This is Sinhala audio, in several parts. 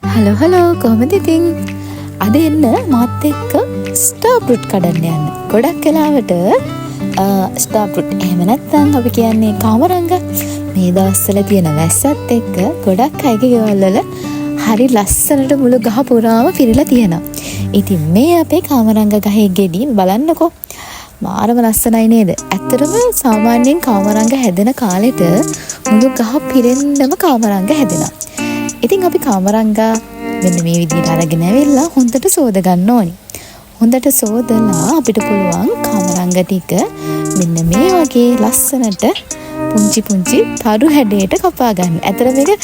හලෝ හලෝ, කොහොමද ඉතින්? අද එන්න මාත් එක්ක ස්ටාර් ෆෘට් කඩන්න යන්න. ගොඩක් වෙලාවට ස්ටාර් ෆෘට්, එහෙම නැත්නම් අපි කියන්නේ කාමරංග, මේ දවස්වල තියෙන වැස්සත් එක්ක ගොඩක් අයගේ ගෙවල් වල හරි ලස්සනට මුළු ගහ පුරාම පිරিলা තියෙනවා. ඉතින් මේ අපේ කාමරංග ගහේ ගෙඩි බලන්නකෝ. මාරම ලස්සනයි නේද? ඇත්තටම සාමාන්‍යයෙන් කාමරංග හැදෙන කාලෙට මුළු ගහ පිරෙන්නම කාමරංග හැදෙනවා. ඉතින් අපි කාමරංගා මෙන්න මේ විදිහට අරගෙන ඇවිල්ලා හොඳට සෝද ගන්න ඕනි. හොඳට සෝදලා අපිට පුළුවන් කාමරංග ටික මෙන්න මේ වගේ ලස්සනට පුංචි පුංචි තරු හැඩයට කපා ගන්න. ඇත්තට මේක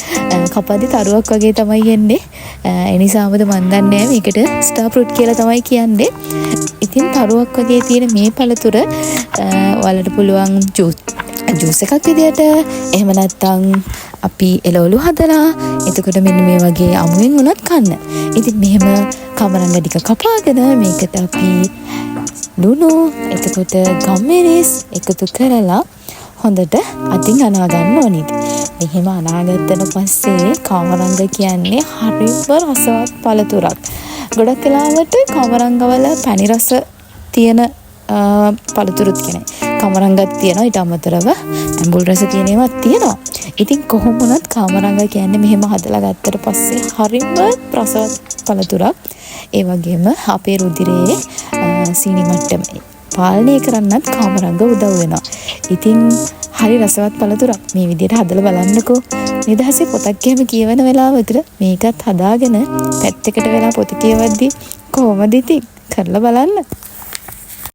කපද්දි තරුවක් වගේ තමයි එන්නේ. ඒ නිසාමද මන් දන්නේ නෑ, මේකට ස්ටාර් ෆෘට් කියලා තමයි කියන්නේ. ඉතින් තරුවක් වගේ තියෙන මේ පළතුර ඔයාලට පුළුවන් ජූස් ජූස් එකක් විදියට, එහෙම නැත්නම් අපි එළවලු හදලා, එතකොට මෙන්න මේ වගේ අමුවෙන් වුණත් කන්න. ඉතින් මෙහෙම කමරංග ටික කපාගෙන මේකට අපි ලුණු, එතකොට ගම්මිරිස් එකතු කරලා හොඳට අතින් අනා ගන්න ඕනි. මෙහෙම අනාගත්තට පස්සේ කාමරංග කියන්නේ හරිම රසවත් පළතුරක්. ගොඩක් වෙලාවට කාමරංගවල පැණි රස තියෙන පළතුරුත් කියන්නේ කාමරංගත් තියෙනවා. ඊට අමතරව ඇඹුල් රස තියෙන ඒවාත් තියෙනවා. ඉතින් කොහොම වුණත් කාමරංග කියන්නේ මෙහෙම හදලා ගත්තට පස්සේ හරිම රසවත් පළතුරක්. ඒ වගේම අපේ රුධිරයේ සීනි මට්ටම පාලනය කරන්නත් කාමරංග උදව් වෙනවා. ඉතින් හරි රසවත් පළතුරක්. මේ විදිහට හදලා බලන්නකෝ. නිදහසේ පොතක් එහෙම කියවන වෙලාවකට මේකත් හදාගෙන පැත්තකට වෙලා පොත කියවද්දි කොහොමද ඉතින්? කරලා බලන්න.